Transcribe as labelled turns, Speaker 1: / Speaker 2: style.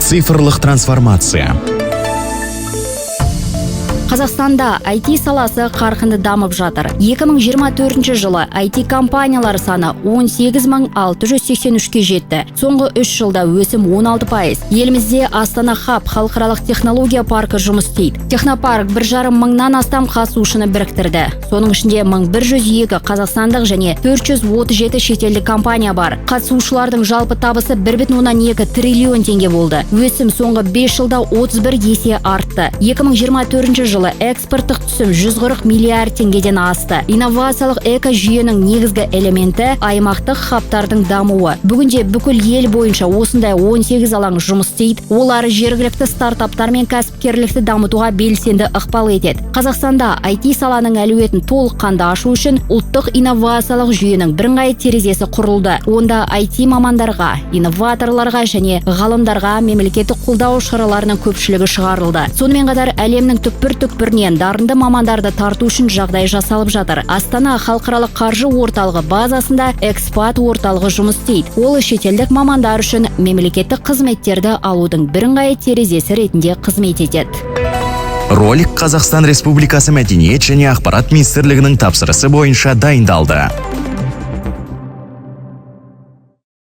Speaker 1: Цифрлық трансформация.
Speaker 2: Қазақстанда IT саласы қарқынды дамып жатыр. 2024 жылы IT компаниялар саны 18 683-ке жетті. Соңғы 3 жылда өсім 16%. Елімізде Астана Хаб халықаралық технология паркі жұмыс істейді. Технопарк 1,5 мыңнан астам қатысушыны біріктірді. Соның ішінде 1102 қазақстандық және 437 шетелдік компания бар. Қатысушылардың жалпы табысы 1,2 триллион теңге болды. Өсім соңғы 5 жылда 31 есе артты. 2024 жылы экспорттық түсім 140 миллиард теңгеден асты. Инновациялық экожүйенің негізгі элементі – аймақтық хабтардың дамуы. Бүгінде бүкіл ел бойынша осындай 18 алаң жұмыс істейді. Олар жергілікті стартаптар мен кәсіпкерлікті дамытуға белсенді ықпал етеді. Қазақстанда IT саланың әлеуетін толыққанды ашу үшін ұлттық инновациялық жүйенің бірыңғай терезесі құрылды. Онда IT мамандарға, инноваторларға және ғалымдарға мемлекеттік қолдау шараларының көпшілігі шығарылды. Сонымен қатар әлемнің түкпір-түкпірінен дарынды мамандарды тарту үшін жағдай жасалып жатыр. Астана халықаралық қаржы орталығы базасында экспат орталығы жұмыс істейді. Ол шетелдік мамандар үшін мемлекеттік қызметтерді алудың бірыңғай терезесі ретінде қызмет етеді.
Speaker 1: Ролик Қазақстан Республикасы Мәдениет және ақпарат министрлігінің тапсырысы бойынша дайындалды.